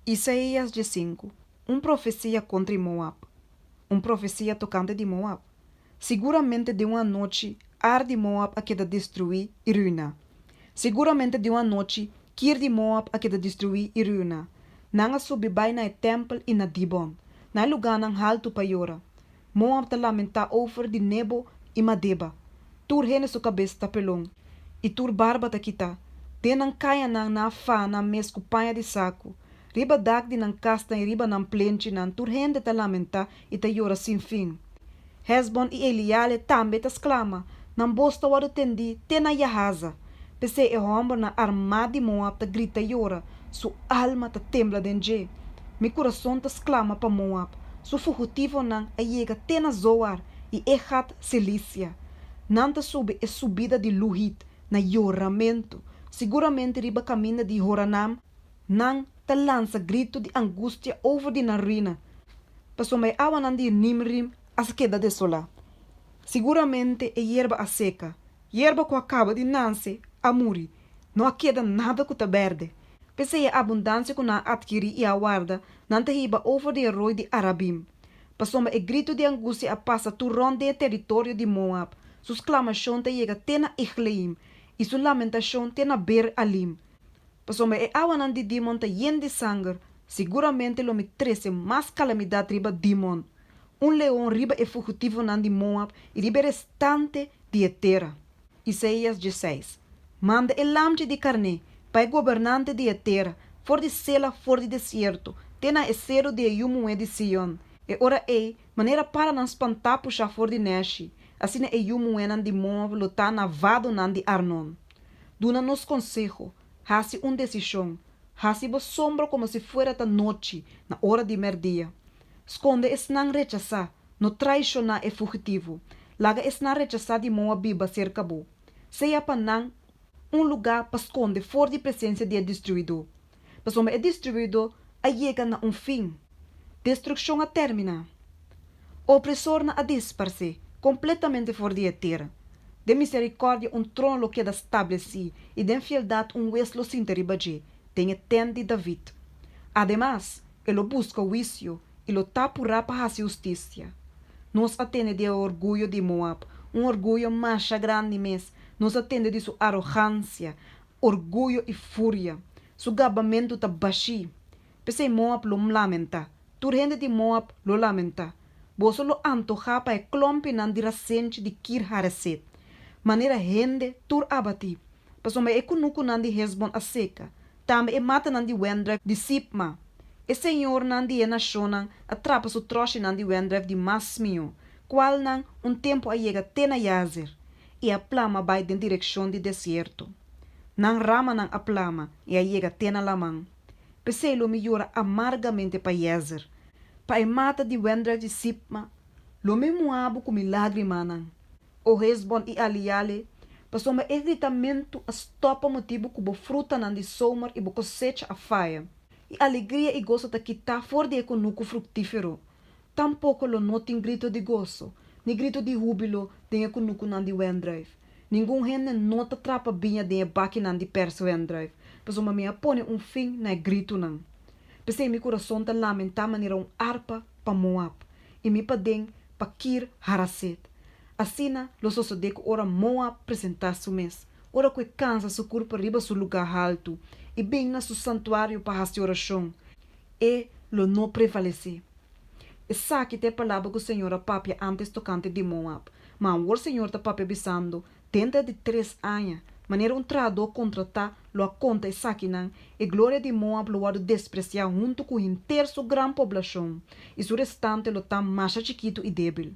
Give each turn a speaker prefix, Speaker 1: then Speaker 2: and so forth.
Speaker 1: Isaías 15, Un profesia kontra Moab. Un profesia tokante di Moab. Siguramente den un anochi Ar di Moab a keda destruí i ruiná. Siguramente den un anochi Kir di Moab a keda destruí i ruiná. Nan a subi bai na e tèmpel i na Dibon, na e lugánan haltu pa yora. Moab ta lamentá over di Nebo i Madeba. Tur hende su kabes ta pelon, i tur barba ta kitá. Den nan kayanan nan a faha nan mes ku paña di saku. Riba dak di nan kasnan i riba nan plenchinan tur hende ta lamentá i ta yora sin fin. Hesbon i Eliale tambe ta sklama, nan bos ta wòrdu tendí te na Yahaza. P'esei e hòmbernan armá di Moab ta grita yora, su alma ta tembla den dje. Mi kurason ta sklama pa Moab, su fugitivonan a yega te na Zoar i Egat-Selisia. Nan ta subi e subida di Luhit na yoramentu, siguramente riba kaminda di Horanam nan ta lansa gritu di angustia over di nan ruina, pasobra e awanan di Nimrim a keda desolá. Siguramente e yerba a seka, yerba ku a kaba di nanse a muri, no a keda nada ku ta bèrdè. P'esei e abundansia ku nan a atkirí i a warda, nan ta hiba over di e roi di Arabim. Pasobra e gritu di angustia a pasa tur rònt den e teritorio di Moab, su sklamashon ta yega te na Egleim, i su lamentashon te na Ber-Alim. Pasobra e awanan di Dimon ta yen di sanger, siguramente lo mi trese mas kalamidat riba Dimon, un leon riba e fugitivonan di Moab i riba e restante di e tera. Isaías 16, Manda e lamchi di karné pa e gobernante di e tera, for di Sela for di desierto, te na e seru di e yu muhé di Sion. E ora ei, manera paranan spantá pushá for di nèshi, asina e yu muhénan di Moab lo ta na vadonan di Arnon. Duna nos konseho, hasi un desishon, hasi bo sombra komo si fuera ta nochi na ora di mèrdia. Skonde esnan rechasá, no traishoná e fugitivo. Laga esnan rechasá di Moab biba serka bo. Sea pa nan un lugá pa skonde for di presensia di e destruidó. Pasobra e destruidó a yega na un fin. Destrukshon a terminá. Opresornan a disparsé kompletamente for di e tera. Den miserikòrdia un trono lo keda stablesí i den fieldat un hues lo sinta riba dje, den e tènt di David. Ademas, e lo buska huisio i lo ta purá pa hasi hustisia. Nos a tende di e orguyo di Moab, un orguyo masha grandi mes, nos a tende di su arogansia, orguyo i furia. Su gabamentu ta bashí. P'esei Moab lo lamentá, tur hende di Moab lo lamentá. Boso lo antohá pa e klòmpinan di rasenchi di Kir-Hareset, manera hende tur abatí, pasobra e kunukunan di Hesbon a seka, tambe e matanan di wendrùif di Sibma. E señornan di e nashonnan a trapa su tròshinan di wendrùif di mas mihó, kualnan un tempu a yega te na Yazer, i a plama bai den direkshon di desierto. Nan ramanan a plama i a yega te na laman. P'esei lo mi yora amargamente pa Yazer, pa e mata di wendrùif di Sibma, lo mi muha bo ku mi lágrimanan. O Hesbon i Aliale, pasobra e gritamentu a stòp pa motibu ku bo frutanan di somer i bo kosecha a faya, i alegria i goso ta kitá for di e kunuku fruktífero. Tampoko lo no tin grito di goso, ni grito di húbilo den e kunukunan di wendrùif. Ningun hende no ta trapa biña den e bakinan di pèrs wendrùif, pasobra mi a pone un fin na e gritunan. P'esei mi kurason ta lamentá manera un arpa pa Moab, i mi paden pa Kir-Haraset. Asina lo sosodé ku ora Moab presentá su mes, ora ku e kansa su kurpa riba su lugá haltu i bin na su santuario pa hasi orashon, e lo no prevalesé. Esaki ta e palabra ku señor a papia ántes tokante di Moab. Ma awor señor ta papia bisando, Denter di tres aña, manera un trahadó kontratá lo a konta esakinan, e gloria di Moab lo wòrdu despresiá huntu ku henter su gran poblashon, i su restante lo ta masha chikitu i débil.